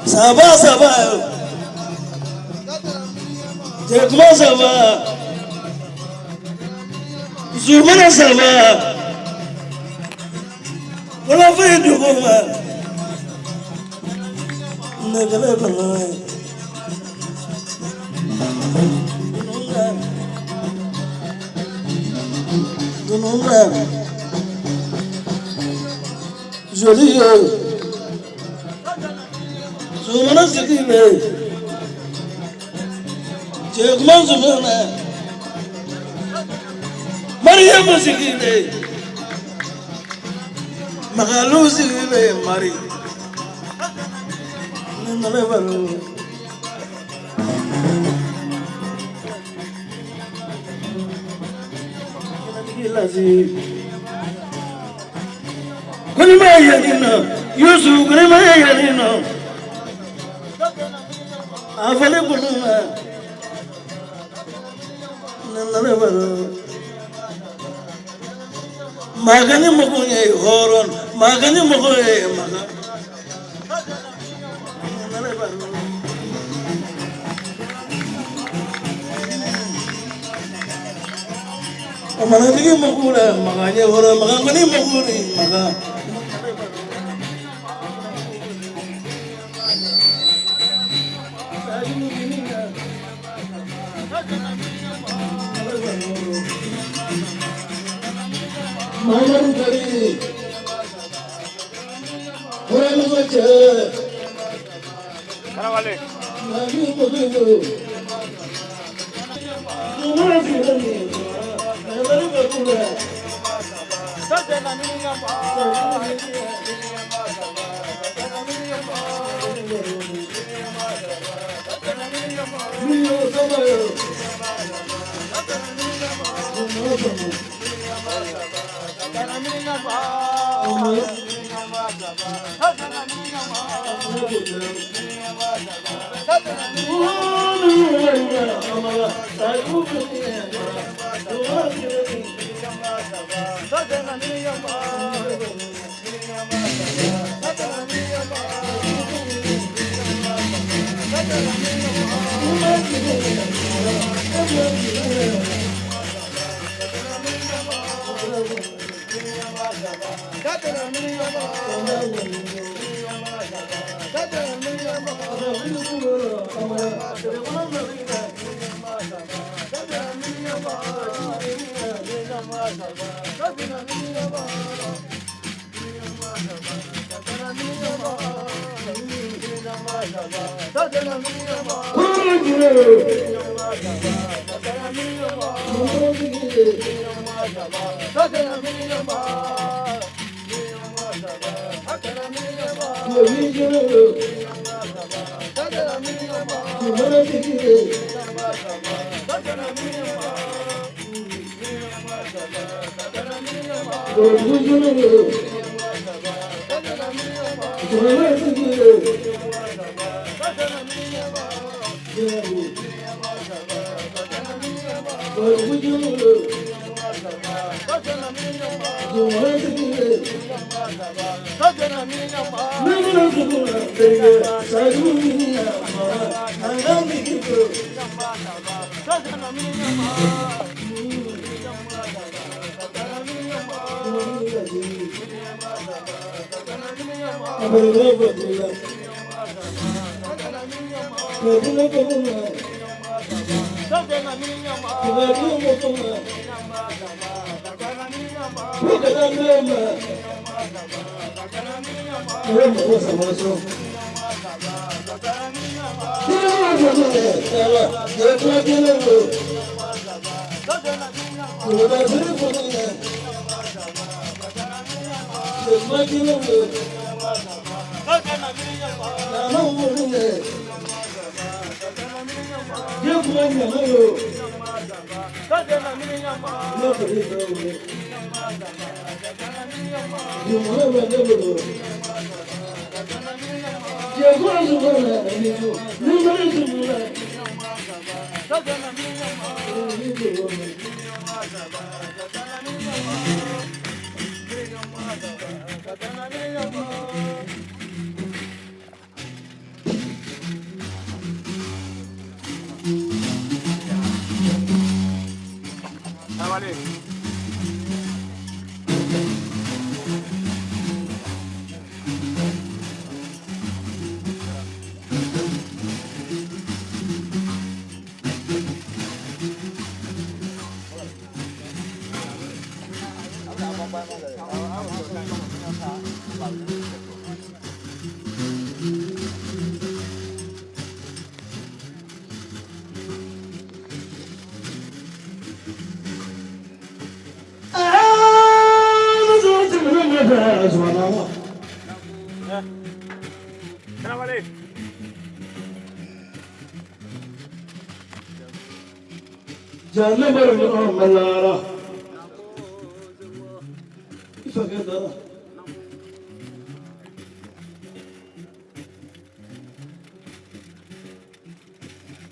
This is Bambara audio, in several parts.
Saba saba Jekuma saba Zumana saba Wala fai duguma Nagale bala Dununga Joli Zumana sigibe Jekuma zumana Mariam sigibe Magalu sigibe Mari Nangale baru Kulma yadina Yusuf kulma yadina Afale kulma Nangale baru Magani mokoye horon magani mokoye maga Nangale baru Manatigi mokula maganye hora magani mokuri maga Mamadu Kari Hora musoche Karawale. Magi mokuyo Zumana sirani Nangale bakula Miyo sabayo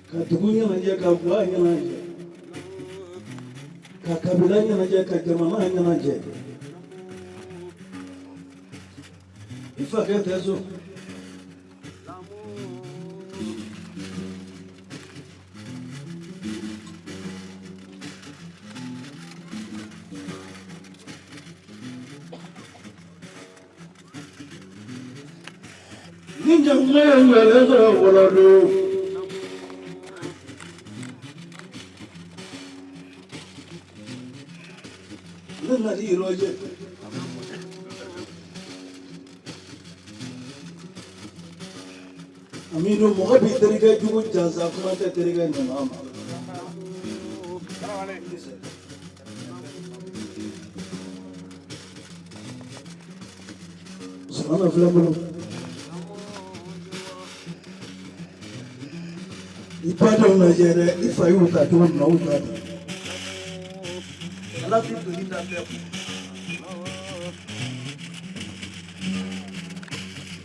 Ka dugu ɲɛnajɛ, ka guwa ɲɛnajɛ, ka kabila ɲɛnajɛ, ka jamana ɲɛnajɛ. I fakɛ tɛ so. Ni jakuma ye ɲɔlen sɔrɔ fɔlɔ don. Ne nana i lajɛ. Aminu, mɔgɔ b'i terikɛ jugu jansa, kuma tɛ terikɛ ɲuman ma. Sumana filɛ n bolo. I badenw lajɛ dɛ, i fa y'u ta cogo min na, u ta ten. Ala t'i doni da bɛɛ kun.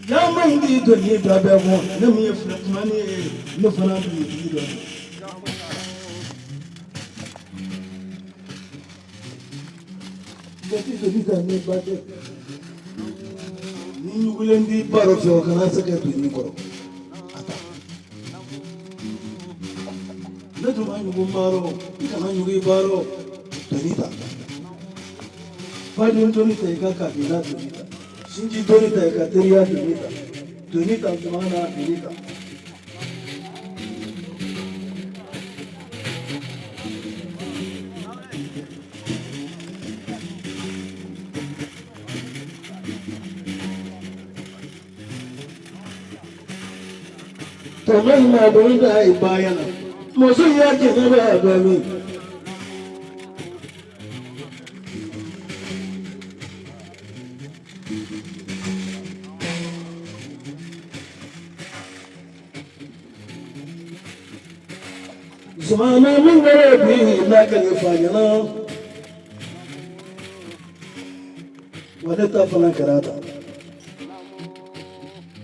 Jama in b'i doni da bɛɛ kun. Ne min ye filɛ kumani ye, ne fana dugutigi dɔ ye. Bɛɛ t'i doni ta n'i ba tɛ. Ni ɲugulen b'i baro fɛ, o kana se ka doni kɔrɔ. A ta. Ne tun ma ɲugu n baro, i kana ɲugu i baro. Doni ta. Baden doni ta, i ka kabila doni ta. Sinji doni ta, i ka teriya doni ta. Doni ta Zumana, doni ta. Tɔmɔ in ma doni ta i ba ɲɛna. Muso y'a jɛnɛ bɛ a bɛ min? Zumana min kɛra bi n'a kɛlen fa ɲɛna. Wa ne ta fana kɛra tan.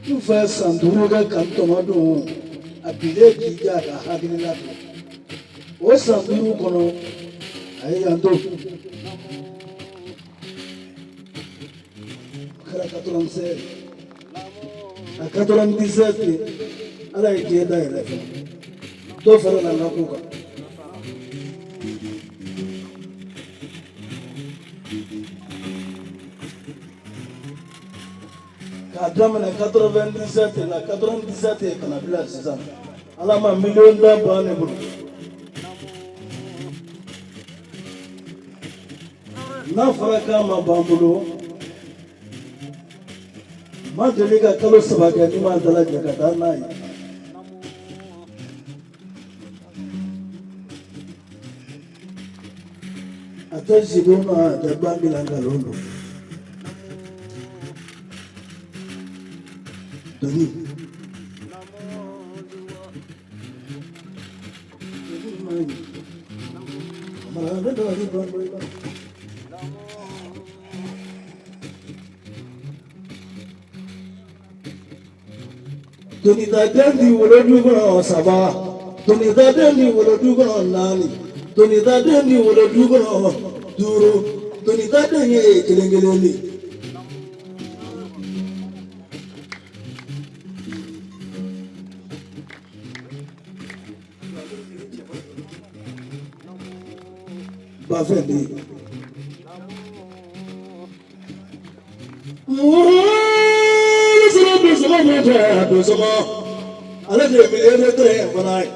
N fa ye san 5 kɛ ka n tɔmɔ don, a bilen k'i ja a ka hakilila fɛ. O san 5 kɔnɔ, a ye yan to. O kɛra 96. A 97, Ala ye diɲɛ dayɛlɛ fɛ. Dɔ farala n ka ko kan. Ka K'a daminɛ 97 la, 97 ka na bila sisan, Ala ma miliyɔn da ban ne bolo. N'a fɔra k'a ma ban bolo, n ma deli ka kalo 3 kɛ ni ma dalajɛ ka taa n'a ye. A tɛ sidon na, a tɛ banki la, nkalon don. Doni doni ma ɲi, mara ne dabali ban dɔ i la. Donitaden di wolo du kɔnɔ saba, donitaden di wolo du kɔnɔ naani, donitaden di wolo du kɔnɔ duuru, donitaden ye kelen kelen de ye. Bafɛn de ye. Ale de ye miliyɔn fana ye.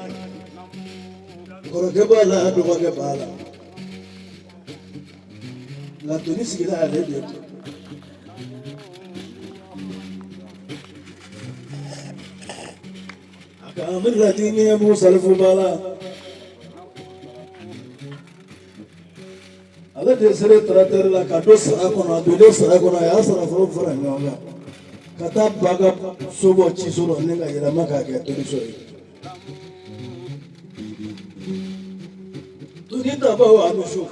Kɔrɔkɛ b'a la, dɔgɔkɛ b'a la. Nka doni sigira ale de kun. A ka miirila ɲɛ b'u salifu b'a la. Ale de sera taratɛri la ka don sara kɔnɔ. A donnen sara kɔnɔ, a y'a sara fɔlɔ fara ɲɔgɔn kan ka taa ba ka so bɔ ciso la ni ka yɛlɛma k'a kɛ toriso ye. Doni tabaw a ni su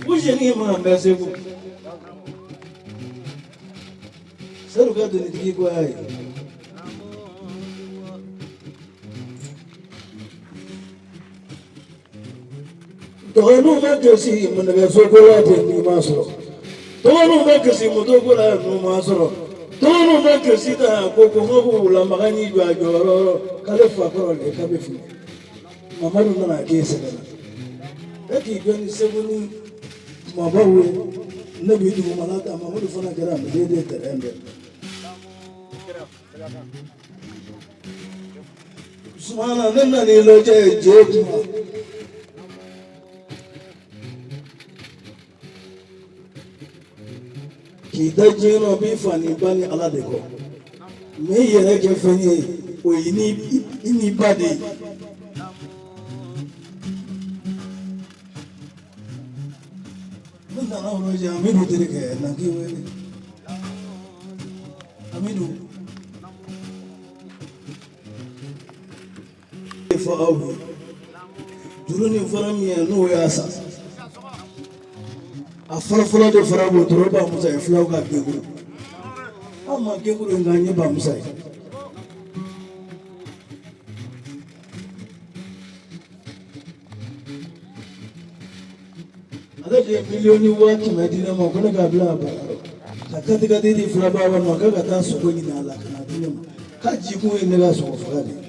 u jeni ma bɛ segu sedu ka donitigi ko y'a ye. Dɔgɔninw bɛ kasi nɛgɛso ko la ten n'i ma sɔrɔ, dɔgɔninw bɛ kasi moto ko la n'u ma sɔrɔ, dɔgɔninw bɛ kasi ta ko kɔngɔ b'u la. Makan y'i jɔ a jɔyɔrɔ k'ale fa kɔrɔ de k'a bɛ fili. Mamadu nana k'e sɛbɛn na, e k'i jɔ ni segu ni kumabaw ye, ne b'i dugumala ta. Mamadu fana kɛra misi de tɛrɛn bɛɛ. Sumana, ne nan'i lajɛ je kuma. K'i da diɲɛ nɔ b'i fa ni ba ni Ala de kɔ. Mɛ i yɛrɛ kɛ fɛn ye, o ye ni i ni ba de ye. Ne nana o lajɛ Amidu terikɛ na k'i wele. Amidu fɔ aw ye juru ni fara min ye, n'o y'a san, a fɔlɔfɔlɔ de fara wotoro Bamusa ye fulaw ka genkuru. Aw ma genkuru, nka n ye Bamusa ye. Ale de ye miliyɔn 100 000 di ne ma ko ne k'a bila a bara ka katikati di fulaba ma, k'a ka taa sogo ɲini a la ka na di ne ma, k'a jikun ye ne ka sogo faga de ye.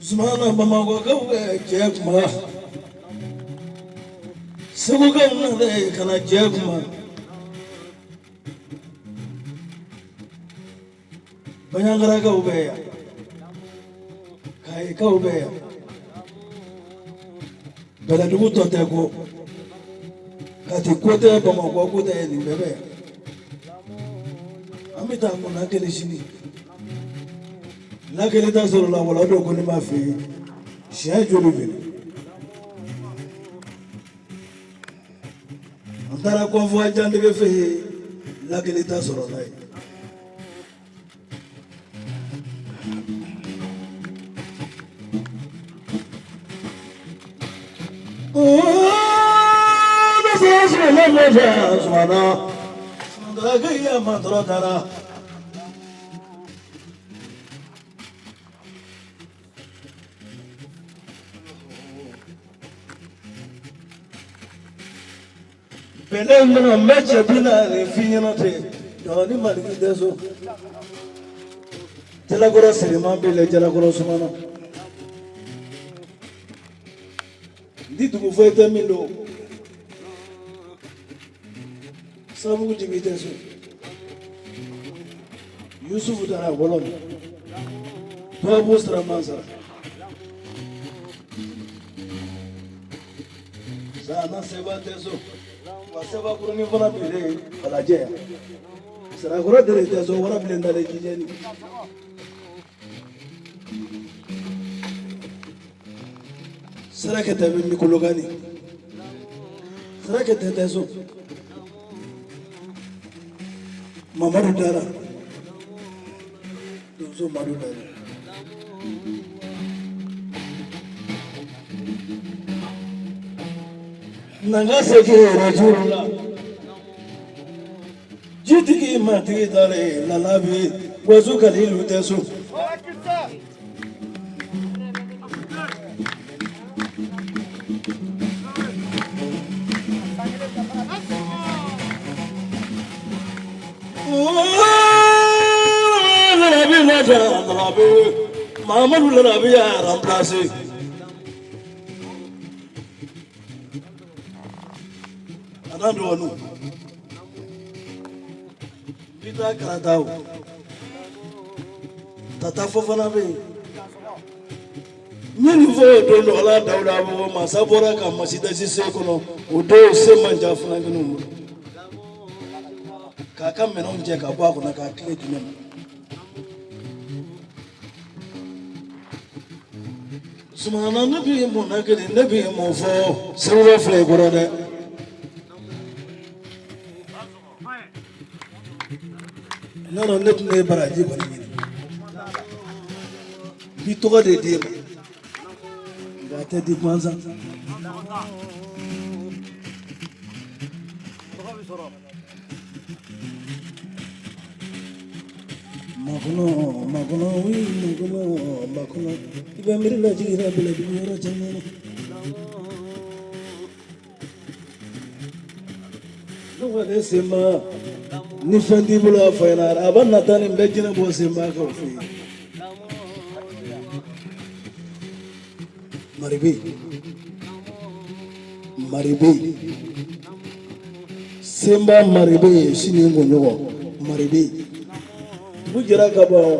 Sumana, Bamakɔkaw bɛ jɛ kuma, Segukaw nalen ka na jɛ kuma, Baɲagarakaw bɛ yan, Kayikaw bɛ yan, Bɛlɛdugu tɔ tɛ ko Kati ko tɛ, Bamakɔ ko tɛ, nin bɛɛ bɛ yan. An bɛ taa mun na kelen sini lakeli ta sɔrɔ la wala dɔ ko ne ma fɛ yen siɲɛ joli fɛ. An taara kɔnfɔ jantigi fɛ yen, lakeli ta sɔrɔ la yen. Bɛlɛ in kɔnɔ, n bɛ cɛ 40 f'i ɲɛna ten. Dɔgɔnin Maliki tɛ so. Jalakɔrɔ Siriman bɛ lɛ Jalakɔrɔ Sumana. Ni dugu foyi tɛ min don. Sabugu Jibi tɛ so. Yusufu taara wɔlɔ min. Tubabu sira man sara. Sana seba tɛ so. Wa seba kurunin fana bɛ yen Falajɛ yan. Sarakɔrɔ dere tɛ so warabilen dalen jijɛni. Sarakɛtɛ bɛ Mikolokani. Sarakɛtɛ tɛ so. Mamadu dara. Donso Madu dara. Na n ka segin yɛrɛ juru la. Jitigi matigi dalen lalabi waso kalilu tɛ so. Mamadu Lalabi y'a remplacé. A n'a dɔgɔninw. Bi taa karata o. Tata Fofana bɛ yen. N ye nin fɔ o don dɔ la Dawuda bɔ masa bɔra ka masidasi se kɔnɔ o don se man ca funankɛninw bolo. K'a ka minɛnw cɛ ka bɔ a kɔnɔ k'a tile di ne ma. Sumana ne b'i mun na kelen ne b'i mun fɔ Seguba filɛ i kɔrɔ dɛ. N'a dɔn ne tun ye baraji kɔni ɲini n bi tɔgɔ de d'e ma nka a tɛ di gansan. Makɔnɔ makɔnɔ wi makɔnɔ makɔnɔ i bɛ miiri la jigin la bɛlɛdugu yɔrɔ caman na. Ne ko ne senba ni fɛn t'i bolo a fɔ ɲɛna a b'a nata nin bɛɛ jinɛ bɔ senba kan fɛ yen. Maribe Maribe Senba Maribe sini kunɲɔgɔn Maribe dugu jɛra ka ban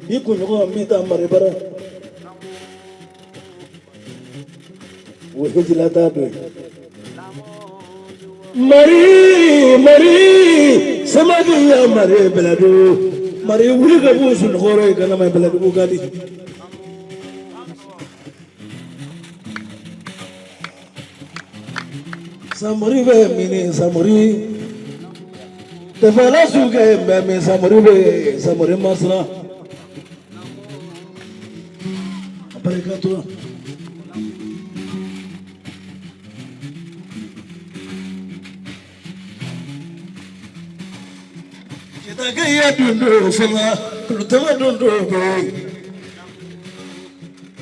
bi kunɲɔgɔn n bɛ taa Maribara o hejila t'a dɔ ye Mari Mari Samadi ya Mari Bɛlɛdugu Mari wuli ka b'u sunɔgɔ i kana ma Bɛlɛdugu ka di. Samori bɛ min Samori tɛfala sukɛ bɛ min Samori bɛ Samori masira a barika tora. Cɛtakɛ ya dundo fana kulutama dundo bɛ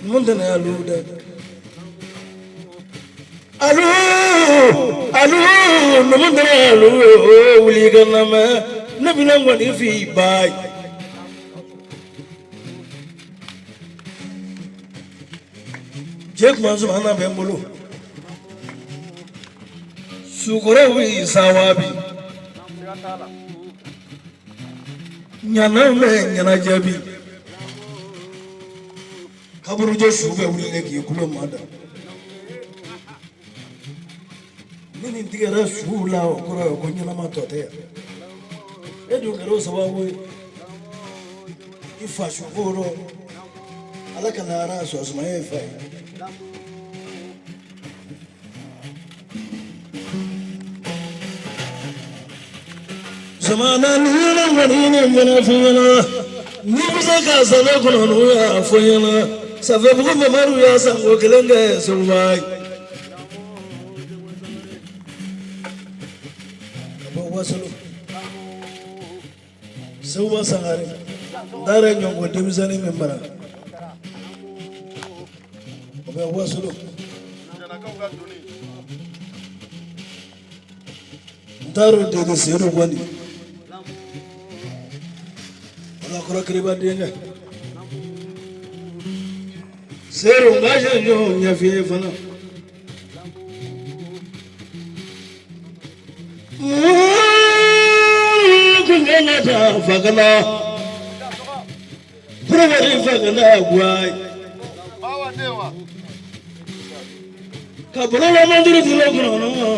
mun tɛnɛ alu dɛ alu alu numu tɛnɛ alu wuli ka na mɛ ne bɛna ŋɔni f'i ba ye. Cɛ kuma sumana bɛ n bolo sukɔrɔw bɛ sawa bi ɲanaw bɛ ɲɛnajɛ bi kaburujɛ su bɛ wuli k'i kulo mada ni nin tigɛra suw la o kɔrɔ ye ko ɲɛnama tɔ tɛ yan e dun kɛra o sababu ye i fa su ko rɔ ala ka lahara sɔrɔ sumaya ye fa ye Zamana ni yɛrɛ ŋɔni ni ŋɔni f'i ɲɛna n'i bɛ se ka sɛbɛn kɔnɔ n'u y'a fɔ ɲɛna Safɛbugu Mamadu y'a sanko kelen kɛ Seguba ye ka bɔ Wasolo Seguba Sangare n taara ɲɔngo denmisɛnnin min mara o bɛ Wasolo n taar'o dege Sedu Kɔni. Alakɔrɔ kiriba denkɛ seru n ka ɲɔgɔn ɲɛf'i ye fana. Kunkɛnɛ fakala Kulubali fakala guwayi ka bolola manturu kilo kɔnɔ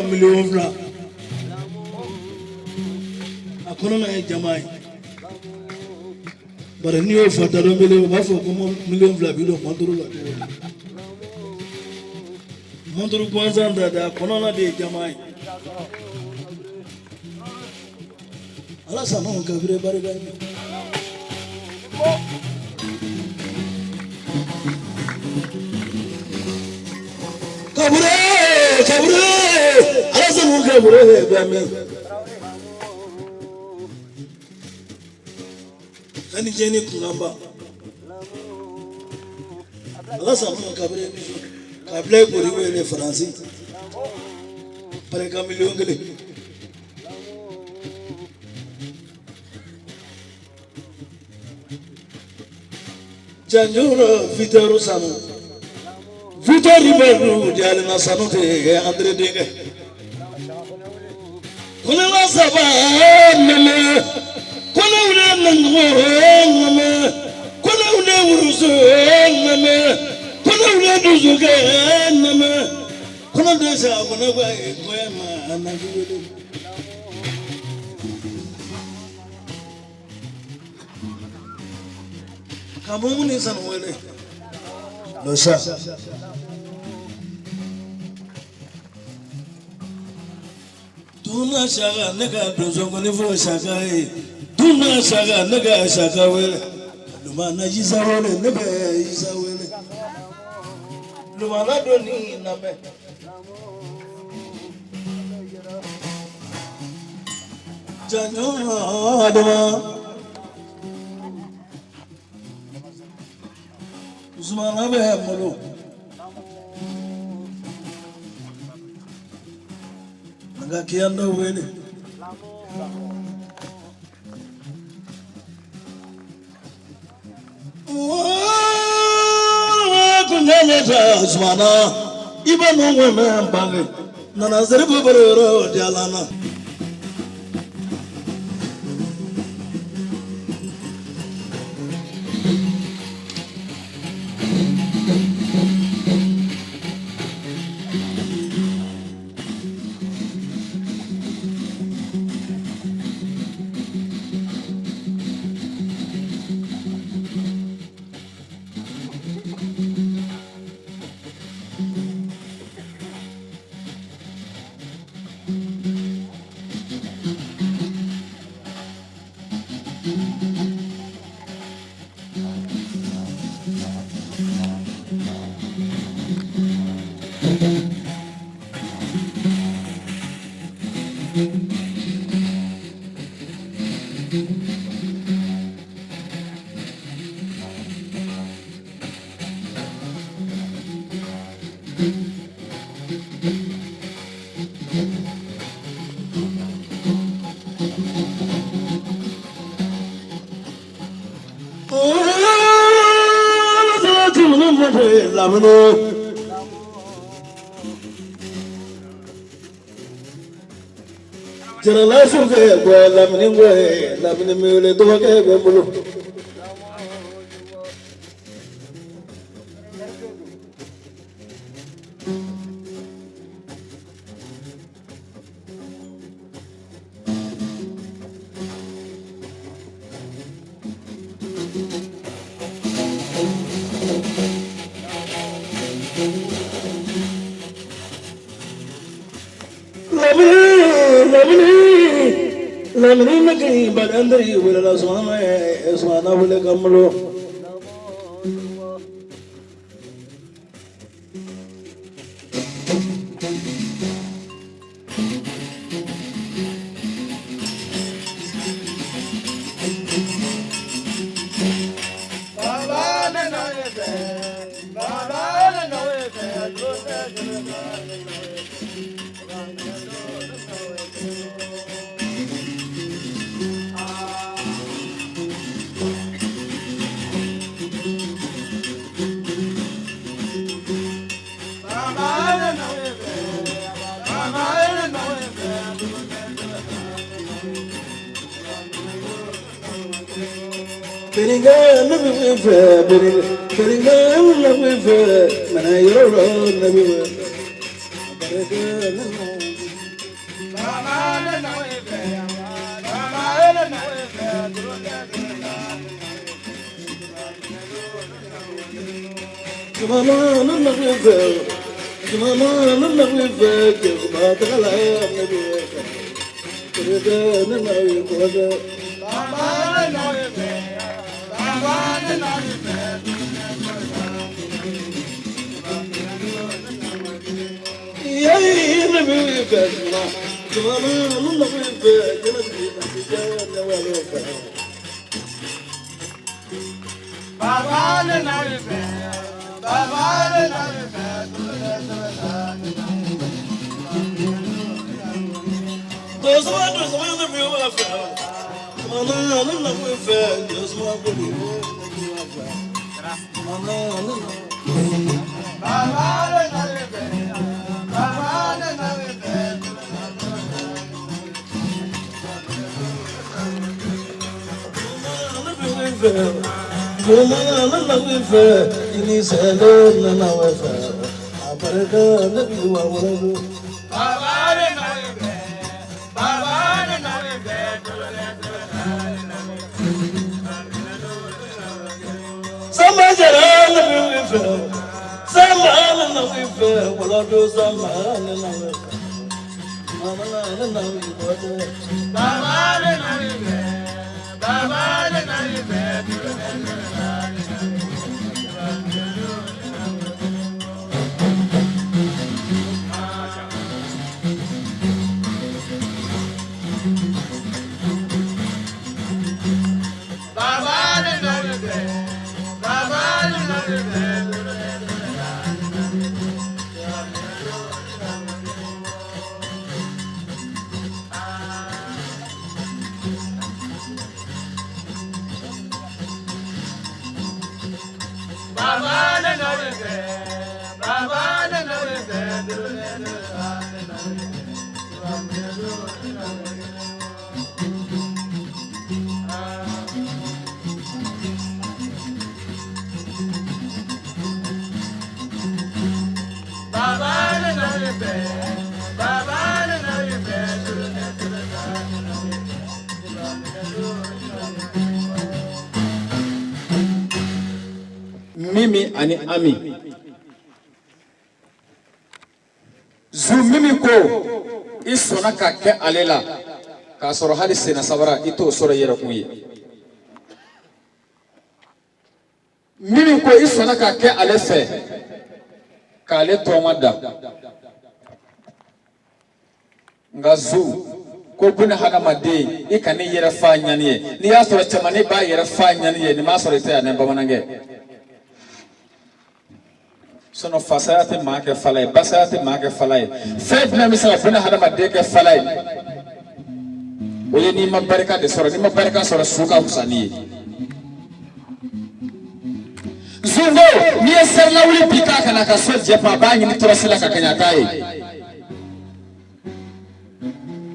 2,000,000 a kɔnɔna ye jama ye bari n'i y'o fɔ dadɔn kelen u b'a fɔ ko 2,000,000 bi don manturu la cogo di manturu gansan tɛ dɛ a kɔnɔna de ye jama ye ala sanu kabire barika ye. Kabure kabure ala sanu kabure bɛ min ani jɛni kunkanba ala sanu kabure kabila kori wele faransi barika 1,000,000. Janjuro Victor sanu Victor Ribeiro jalina sanu tɛ Andre denkɛ kɔnɔla saba nɛmɛ kɔnɔw ne nango nɛmɛ kɔnɔw ne wuruso nɛmɛ kɔnɔw ne dusukɛ nɛmɛ kɔnɔ de sa kɔnɔ ko ye ma a na wele. Ka mumuni sanu wele losa tuna saka ne ka donso kɔni fɔ saka ye tuna saka ne ka saka wele lumana yisa wele ne bɛ yisa wele lumana doni lamɛn. Janjo Adama Usumana bɛ n bolo an ka kiyanda wele Usumana i bɛ ninnu mɛn bange nana seri baro yɔrɔ jala na. Lamini jarala sokɛ bɔ lamini bɔ lamini mele dɔgɔkɛ bɛ n bolo. Lamini lamini lamini ne k'i badandiri welela sumana sumana wele ka n bolo. Birinkɛ ne bɛ min fɛ birinkɛ birinkɛ ne bɛ min fɛ mana yɔrɔ la ne bɛ min fɛ birinkɛ ne bɛ Jumama ne bɛ min fɛ jumama ne bɛ min fɛ jɛkuma tagala ne bɛ min fɛ birinkɛ ne bɛ min fɛ. Mimi ani Ami zu Mimi ko i sɔnna ka kɛ ale la k'a sɔrɔ hali senna sabara i t'o sɔrɔ i yɛrɛ kun ye. Mimi ko i sɔnna ka kɛ ale fɛ k'ale tɔgɔma da, nka zu ko buna hadamaden i kan'i yɛrɛ fa ɲani ye. N'i y'a sɔrɔ cɛmannin b'a yɛrɛ fa ɲani ye, nin b'a sɔrɔ i tɛ yan ne bamanankɛ. Sinon fasaya tɛ maa kɛ fala ye, basaya tɛ maa kɛ fala ye. Fɛn jumɛn bɛ se ka buna hadamaden kɛ fala ye? O ye n'i ma barika de sɔrɔ. N'i ma barika sɔrɔ, su ka fisa n'i ye. Zungo, n'i ye seri lawuli bi k'a ka na ka so jɛ pa, a b'a ɲini tɔrɔsi la ka kɛɲɛ a t'a ye.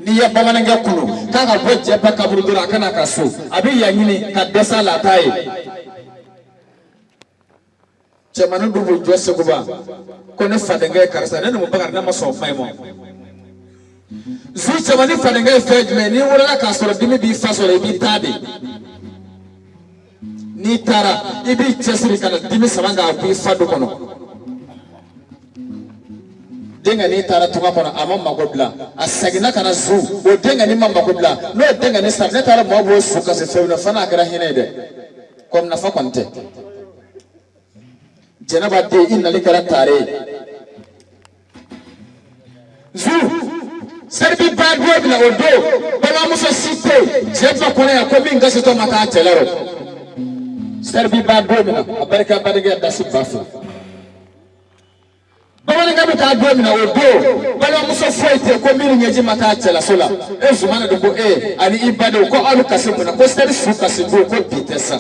N'i ye bamanankɛ kunu k'a ka bɔ Jɛpa kaburudo la, a ka na ka so, a bɛ yan ɲini ka dɛsɛ a la, a t'a ye. Cɛmannin dun b'u jɔ Seguba ko ne fadenkɛ ye karisa, ne numu Bakari, ne ma sɔn o kuma in ma. Zu cɛmannin fadenkɛ ye fɛn jumɛn ye? N'i wolola k'a sɔrɔ dimi b'i faso la, i b'i taa de. N'i taara, i b'i cɛsiri ka na dimi sama k'a bɔ i fa du kɔnɔ. Denkɛnin taara tunga kɔnɔ, a ma mako bila, a seginna ka na zu, o denkɛnin ma mako bila. N'o denkɛnin sara, ne taara mɔgɔ b'o su kasi fɛn na fana, a kɛra hinɛ ye dɛ, komi nafa kɔni tɛ. Jɛnɛba den, i nali kɛra tare ye. Zu seri bi ban don min na, o don balimamuso si tɛ yen Jɛba kɔnɔ yan ko min kasitɔ ma taa cɛla rɔ. Seri bi ban don min na, a barika barika dasi 2000. Bamanankɛ bɛ taa don min na, o don balimamuso foyi tɛ ko min ɲɛji ma taa cɛlaso la. E Zumana de ko e ani i badenw ko aw bɛ kasi mun na? Ko seri su kasi don, ko bi tɛ sa.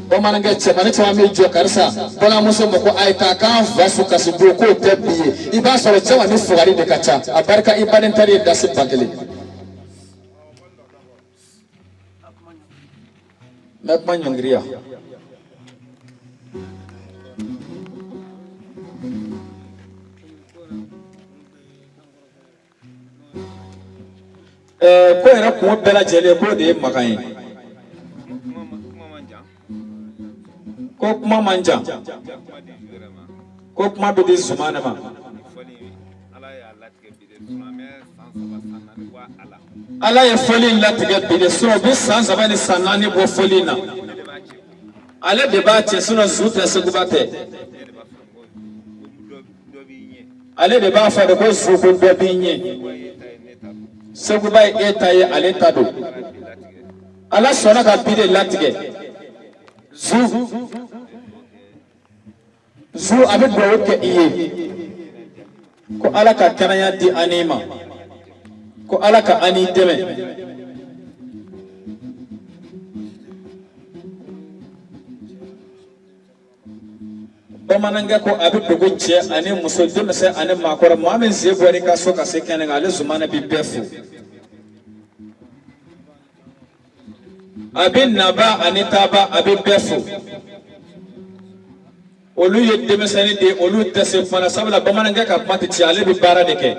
Bamanankɛ cɛmannin caman bɛ jɔ karisa balimamuso ma ko a ye taa k'an fa su kasi don, k'o tɛ bi ye. I b'a sɔrɔ cɛman ni fugari de ka ca, a barika i baden tari ye dasi 1000. N bɛ kuma ɲɔngiri yan. Ɛɛ ko yɛrɛ kun bɛɛ lajɛlen k'o de ye Makan ye. Ko kuma man jan. Ko kuma bɛ di Zumana ma. Ala ye fɔli in latigɛ bi de, sinɔn u bɛ san 3 ni san 4 bɔ fɔli in na. Ale de b'a cɛ, sinɔn zu tɛ, Seguba tɛ. Ale de b'a fɔ de ko zu ko dɔ b'i ɲɛ. Seguba ye e ta ye, ale ta don. Ala sɔnna ka bi de latigɛ. Zu zu a bɛ dugawu kɛ i ye ko Ala ka kɛnɛya di an ma, ko Ala ka an dɛmɛ. Bamanankɛ ko a bɛ dugu cɛ ani muso, denmisɛn ani maakɔrɔ, maa min sen bɔra i ka so ka se kɛnɛ kan, ale Zumana bɛ bɛɛ fo. A bɛ naba ani taaba, a bɛ bɛɛ fo. Olu ye denmisɛnnin de ye, olu tɛ se kuma na, sabula bamanankɛ ka kuma tɛ tiɲɛ, ale bɛ baara de kɛ.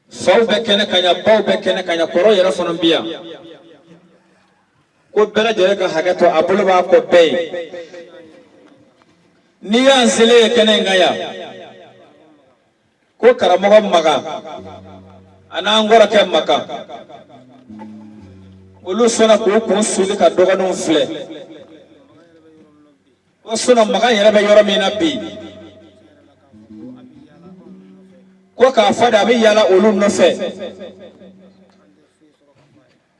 Faw bɛ kɛnɛ kan yan, baw bɛ kɛnɛ kan yan, kɔrɔ yɛrɛ fana bɛ yan. Ko bɛɛ lajɛlen ka hakɛ to, a bolo b'a kɔ bɛɛ ye. N'i y'an selen ye kɛnɛ in kan yan, ko karamɔgɔ Makan a n'an kɔrɔkɛ Makan, olu sɔnna k'u kun suli ka dɔgɔninw filɛ. Ko sinɔn Makan yɛrɛ bɛ yɔrɔ min na bi, ko k'a fɔ de a bɛ yaala olu nɔfɛ,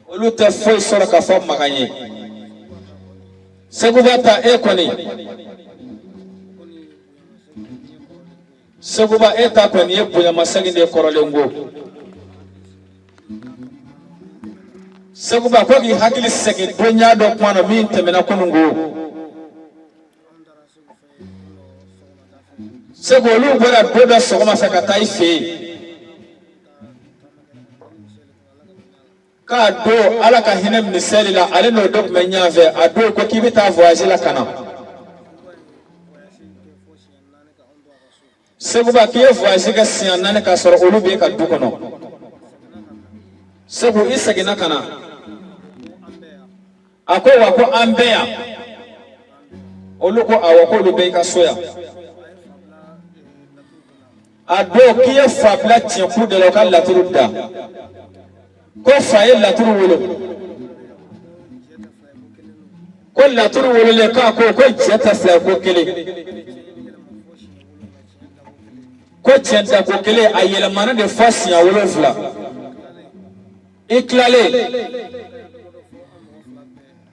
olu tɛ foyi sɔrɔ ka fɔ Makan ye. Seguba ta e kɔni, Seguba e ta kɔni ye bonyamasegin de ye kɔrɔlen ko. Seguba ko k'i hakili segin donya dɔ kuma na min tɛmɛna kunun ko. Segu olu bɔra don dɔ sɔgɔma fɛ ka taa i fɛ yen. K'a don Ala ka hinɛ misɛli la, ale n'o dɔ tun bɛ ɲɔgɔn fɛ. A don ko k'i bɛ taa voyage la ka na. Seguba k'i ye voyage kɛ siɲɛ 4 k'a sɔrɔ olu b'e ka du kɔnɔ. Segu i seginna ka na. A ko wa ko an bɛ yan. Olu ko awɔ, k'olu bɛ i ka so yan. A don k'i ye fa bila tiɲɛku de la, o ka laturu da ko fa ye laturu wolo, ko laturu wololen k'a ko ko jɛ tɛ fila ye ko kelen, ko tiɲɛ da ko kelen, a yɛlɛmana de fɔ siɲɛ 7. I tilalen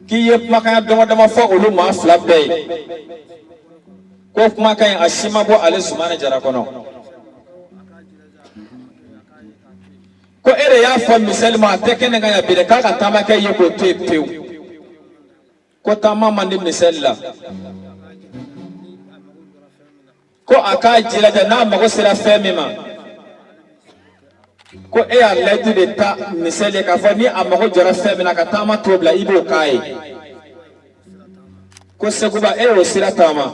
k'i ye kumakan dama dama fɔ olu maa fila bɛɛ ye, ko kumakan in a si ma bɔ ale Zumana Jara kɔnɔ. Ko e de y'a fɔ misali ma, a tɛ kɛnɛ kan yan bi dɛ, k'a ka taamakɛ ye k'o to yen pewu, ko taama man di misali la, ko a k'a jilaja n'a mago sera fɛn min ma, ko e y'a layidu de ta misali ye k'a fɔ ni a mago jɔra fɛn min na ka taama t'o bila, i b'o k'a ye. Ko Seguba e y'o sira taama,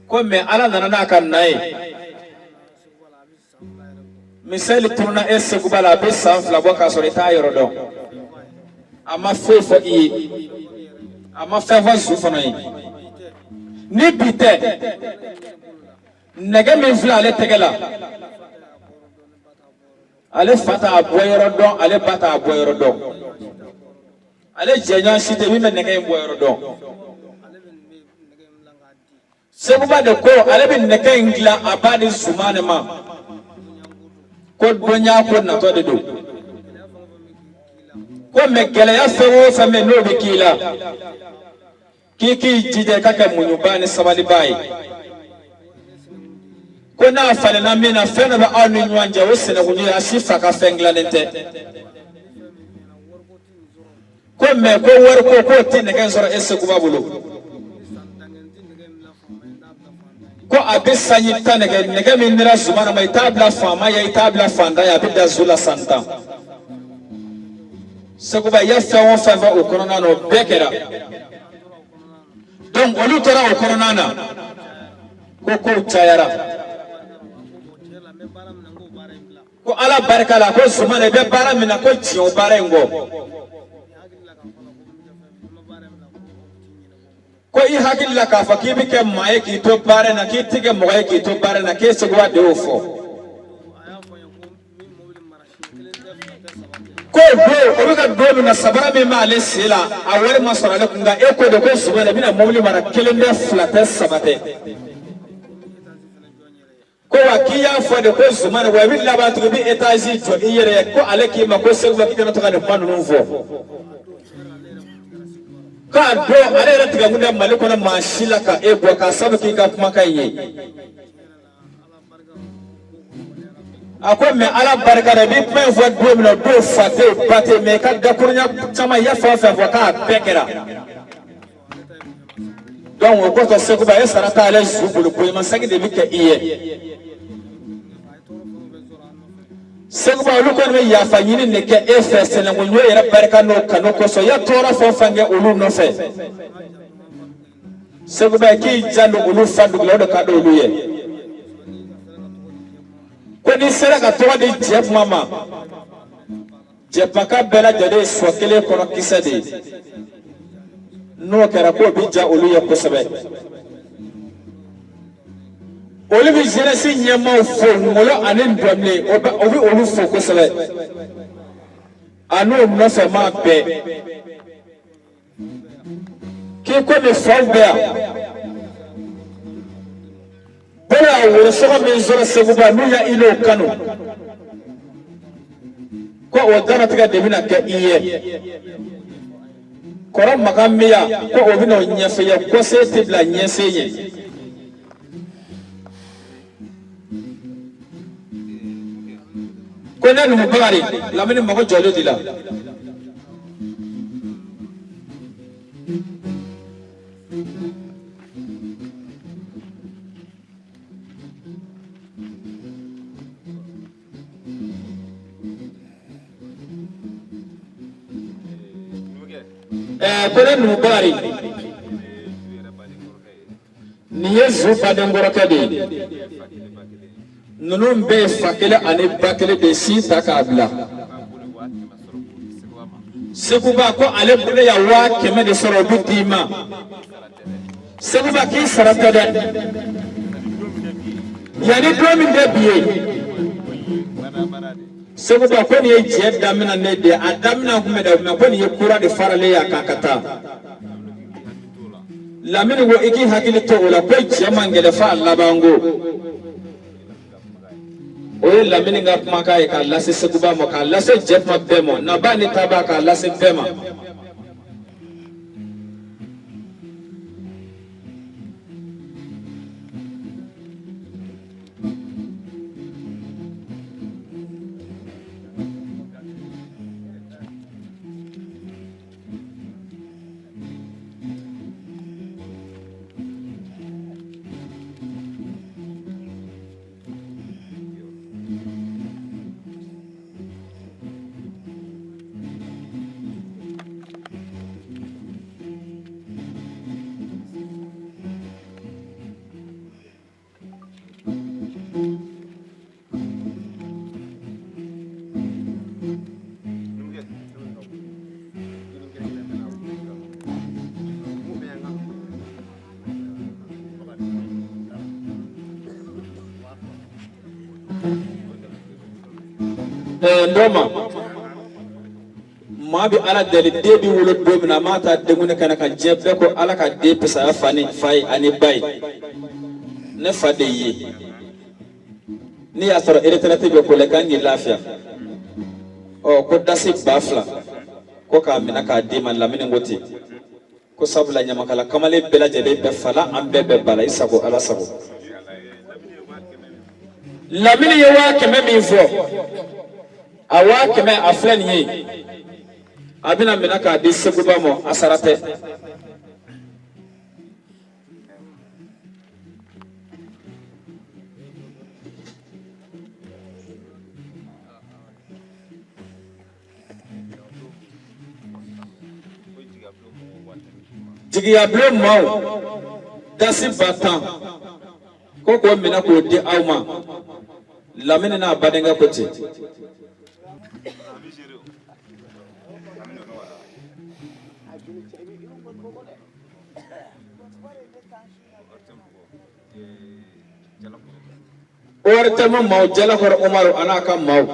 ko mɛ Ala nana n'a ka na ye, misali tununa e Seguba la, a bɛ san 2 bɔ k'a sɔrɔ i t'a yɔrɔ dɔn. A ma foyi fɔ i ye, a ma fɛn fɔ zu fana ye. Ni bi tɛ, nɛgɛ min filɛ ale tɛgɛ la, ale fa t'a bɔ yɔrɔ dɔn, ale ba t'a bɔ yɔrɔ dɔn, ale jɛɲɔgɔn si tɛ min bɛ nɛgɛ in bɔ yɔrɔ dɔn. Seguba de ko ale bɛ nɛgɛ in dilan, a b'a di Zumana ma, ko donya ko natɔ de don, ko mɛ gɛlɛya fɛn o fɛn bɛ n'o bɛ k'i la, k'i k'i jija i ka kɛ muɲubaa ni sabalibaa ye. Ko n'a falenna min na, fɛn dɔ bɛ aw ni ɲɔgɔn cɛ, o sinankunya a si fa ka fɛn dilannen tɛ. Ko mɛ ko wari ko k'o tɛ nɛgɛ sɔrɔ e Seguba bolo, ko a bɛ sanji 10 nɛgɛ, nɛgɛ min dira Zumana ma, i t'a bila faama ye, i t'a bila fantan ye, a bɛ da zu la san 10. Sekuba i ye fɛn o fɛn fɔ o kɔnɔna na o bɛɛ kɛra. Donc olu tora o kɔnɔna na ko kow cayara. Ko ala barika la ko Zumana i bɛ baara min na ko tiɲɛ o baara in kɔ. Ko i hakili la k'a fɔ k'i bɛ kɛ maa ye k'i to baara in na k'i tɛ kɛ mɔgɔ ye k'i to baara in na k'e Sekuba de y'o fɔ. Ko don o bɛ ka don min na sabara min b'ale sen la a wari ma sɔrɔ ale kun nka e ko de ko Zumana i bɛna mobili mara kelen tɛ fila tɛ saba tɛ. Ko wa k'i y'a fɔ de ko Zumana wa i bɛ laban tugun i bɛ etazi jɔ i yɛrɛ ye ko ale k'i ma ko Sekuba k'i kana to ka nin kuma ninnu fɔ. K'a don ale yɛrɛ tigɛ kun tɛ Mali kɔnɔ maa si la ka e bɔ k'a sabu k'i ka kumakan in ye. A ko mɛ ala barika la i bɛ kuma in fɔ don min na o don fa tɛ yen ba tɛ yen mɛ i ka dakurunya caman i ye fɛn o fɛn fɔ k'a bɛɛ kɛra. Donc o kɔfɛ Sekuba e sara t'ale zu bolo bonyamasegin de bɛ kɛ i ye. Sekuba olu kɔni bɛ yafa ɲini de kɛ e fɛ sinankunya yɛrɛ barika n'o kanu kosɔn i ye tɔɔrɔ fɛn o fɛn kɛ olu nɔfɛ. Sekuba k'i janto olu fa dugu la o de ka di olu ye. Ko n'i sera ka tɔgɔ di Jɛkuma ma Jɛkumaka bɛɛ lajɛlen ye sɔ kelen kɔnɔ kisɛ de ye. N'o kɛra k'o bɛ diya olu ye kosɛbɛ. Olu bɛ jeunesse ɲɛmaaw fo Ngolo ani Ndɔmile o bɛ olu fo kosɛbɛ. A n'o nɔfɛ maa bɛɛ. K'i komi faw bɛ yan. Bolo y'a worosɔgɔ min sɔrɔ Sekuba n'u ya i n'o kanu. Ko o dannatigɛ de bɛna kɛ i ye. Kɔrɔ Makan min yan ko o bɛna o ɲɛfɔ i ye kɔsen tɛ bila ɲɛsen ɲɛ. Ko ne numu Bakari Lamini mago jɔlen de la. Ko ne numu Bakari nin ye zu baden kɔrɔkɛ de ye. Ninnu bɛɛ ye fa kelen ani ba kelen de sin ta k'a bila. Sekuba ko ale bolo ya 100 000 de sɔrɔ o bɛ d'i ma. Sekuba k'i sara tɛ dɛ. Yanni don min tɛ bi ye. Sekuba ko nin ye jɛ daminɛ ne de ye a daminɛ kun bɛ dɛ mɛ ko nin ye kura de faralen ye a kan ka taa. Lamini ko i k'i hakili to o la ko jɛ man gɛlɛn f'a labanko. O ye Lamini ka kumakan ye k'a lase Sekuba ma k'a lase jɛkuma bɛɛ ma nabaa ni taabaa k'a lase bɛɛ ma. Ndɔma maa bɛ ala deli den bɛ wolo don min na a m'a ta denkundi kɛnɛ kan diɲɛ bɛɛ ko ala ka den fisaya fa ni fa ye ani ba ye ne fa de ye n'i y'a sɔrɔ retraite bɛ ko la i kan k'i lafiya ɔ ko dasi 2000 ko k'a minɛ k'a d'i ma Lamini ko ten ko sabula ɲamakala kamalen bɛɛ lajɛlen bɛ fa la an bɛɛ bɛ ba la i sago ala sago Lamini ye 100 000 min fɔ a 100 000 a filɛ nin ye a bɛna minɛ k'a di Sekuba ma a sara tɛ. Jigiyabulon maaw dasi 10,000 ko k'o minɛ k'o di aw ma Lamini n'a badenkɛ ko ten. ORTM maaw Jalakɔrɔ Umaru a n'a ka maaw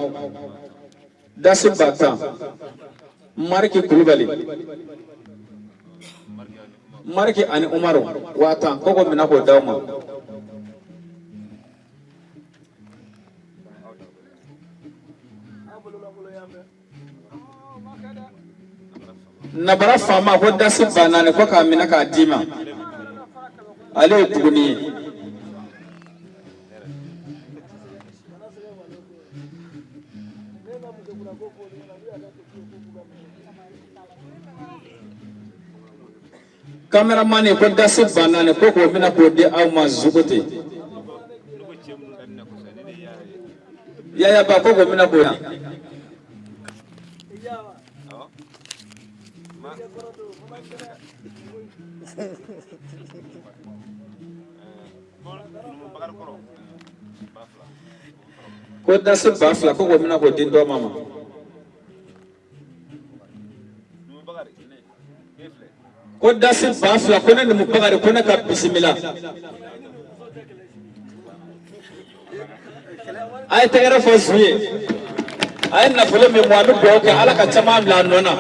dasi 10,000 Mariki Kulubali Mariki ani Umaru 10,000 ko k'o minɛ k'o d'aw ma. Nabara faama ko dasi 4000 ko k'a minɛ k'a d'i ma ale ye Buguni ye. Kameramani ko dasi 4000 ko k'o minɛ k'o di aw ma Zugote. Yaya Ba ko k'o minɛ k'o di. Ko dasi 2000 ko k'o minɛ k'o di dɔ ma. Ko dasi 2000 ko ne numu Bakari ko ne ka bisimila. A ye tɛgɛrɛ fɔ zu ye. A ye nafolo min bɔ, an bɛ dugawu kɛ Ala ka caman bila a nɔ na.